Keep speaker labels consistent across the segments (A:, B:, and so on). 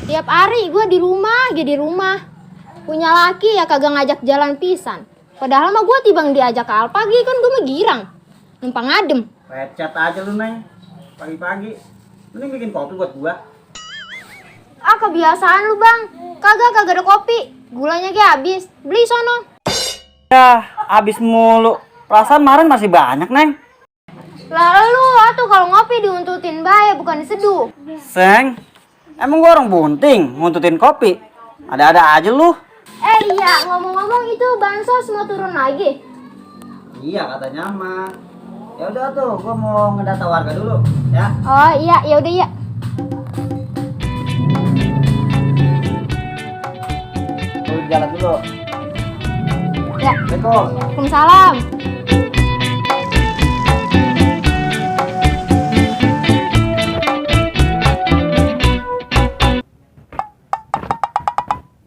A: Tiap hari gue di rumah aja di rumah. Punya laki ya kagak ngajak jalan pisan. Padahal mah gue tibang diajak ke Alpagi kan gue mah girang. Numpang adem.
B: Lecet aja lu, Neng. Pagi-pagi. Mending bikin kopi buat gua.
A: Ah kebiasaan lu bang. Kagak ada kopi. Gulanya kayak habis. Beli sono.
B: Ya, habis mulu. Perasaan kemarin masih banyak, Neng.
A: Lah lu atuh kalau ngopi diuntutin bae bukan diseduh.
B: Seng, emang gua orang bunting nguntutin kopi. Ada-ada aja lu.
A: Iya, ngomong-ngomong itu bansos mau turun lagi.
B: Iya, katanya mah. Ya udah tuh, gua mau ngedata warga dulu, ya.
A: Oh iya, ya udah ya.
B: Lu jalan dulu.
A: Ya.
B: Assalamualaikum.
A: Waalaikumsalam.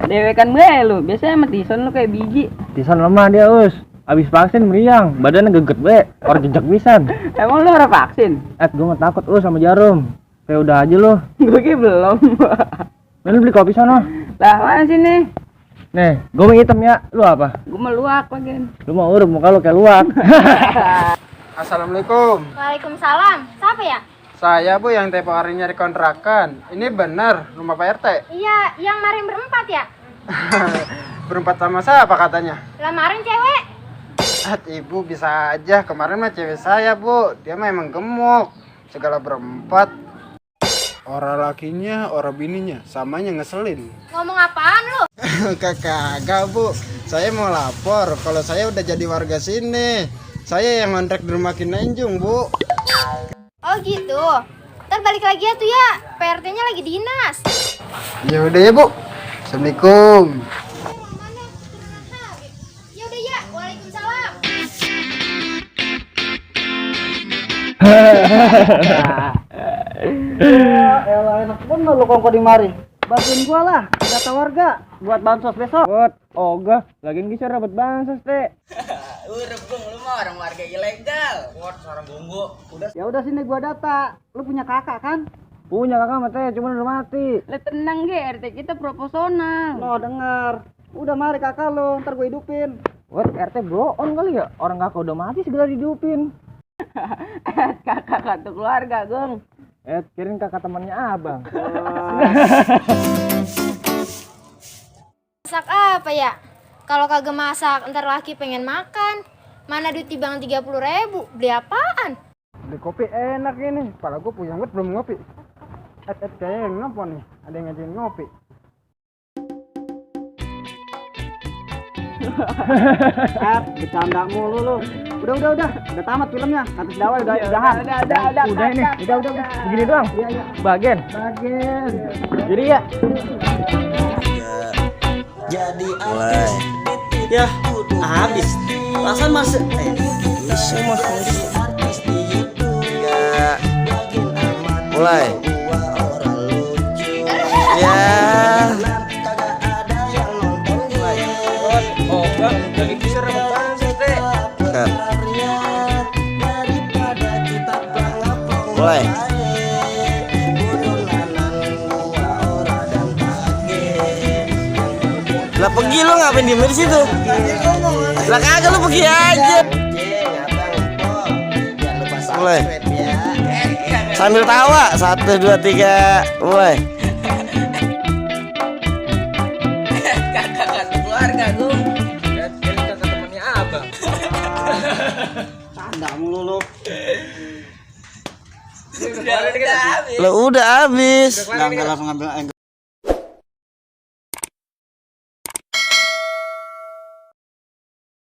C: Dewekan gue lu, biasanya sama Tison lu kayak biji.
D: Tison lemah dia, Us. Abis vaksin meriang, badannya geget be, orang jejak pisan.
C: Emang lu harus vaksin?
D: Gue nggak takut, sama jarum. Kayak udah aja lu.
C: Gue kayak belum.
D: Lu beli kopi sono.
C: Lah, mana sih nih?
D: Nih, gue mau hitam ya, lu apa?
C: Gue mau luak lagi.
D: Lu mau urut, muka lu kayak luak.
E: Assalamualaikum.
A: Waalaikumsalam. Siapa ya?
E: Saya Bu yang tempo hari nyari kontrakan. Ini benar rumah Pak RT?
A: Iya, yang kemarin berempat ya?
E: Berempat sama siapa katanya?
A: Lamarin cewek.
E: Ibu bisa aja. Kemarin mah cewek saya Bu. Dia mah emang gemuk. Segala berempat. Orang lakinya, orang bininya, samanya ngeselin.
A: Ngomong apaan lu?
E: Kagak Bu. Saya mau lapor kalau saya udah jadi warga sini. Saya yang ngontrak di rumah Kinanjung Bu.
A: Oh gitu. Ntar balik lagi ya tuh ya. PRT-nya lagi dinas.
E: Ya udah ya Bu. Assalamualaikum.
A: Ya udah ya. Waalaikumsalam.
B: Elah enak bener lu kongko di mari. Bantuin gua lah, data warga buat bansos besok.
D: Buat, ogah, lagian bisa dapat bansos, Teh.
C: Urep gue, lu mah orang warga ilegal. Orang gunggu.
B: Ya udah sini gua data. Lu punya kakak kan?
D: Punya kakak mah Teh, cuma udah mati.
C: Lah tenang ge, RT kita proporsional.
B: No, denger. Udah mari kakak lu, ntar gue hidupin.
D: What, RT bro on kali ya? Orang kakak udah mati segala dihidupin.
C: Kakak kartu keluarga, Gong.
D: Kirain kakak temannya abang.
A: Masak apa ya? Kalau kagak masak, ntar laki pengen makan. Mana duit tibang 30.000? Beli apaan?
E: Beli kopi enak ini. Pala gue puyeng banget belum ngopi. Kayaknya yang ngopo nih. Ada yang ngajakin ngopi.
B: Bercanda mulu lu. Udah tamat filmnya. Atas dawai udahan.
D: Udah ini, udah. Begini doang.
B: Iya.
D: Bagian. Jadi ya.
B: Jadi mulai. Ya, habis. Perasaan masih bisa mulai. Ya. Mulai. Lah pergi lo, ngapain diem di situ? Lah kagak lo pergi aja. Mulai. Sambil tawa. 1, 2, 3. Mulai.
C: Kakak kartu keluarga, Gong. Kirain kakak temannya abang.
B: Canda mulu lu.
C: Udah habis.
B: Lo udah habis. Enggak langsung ngambil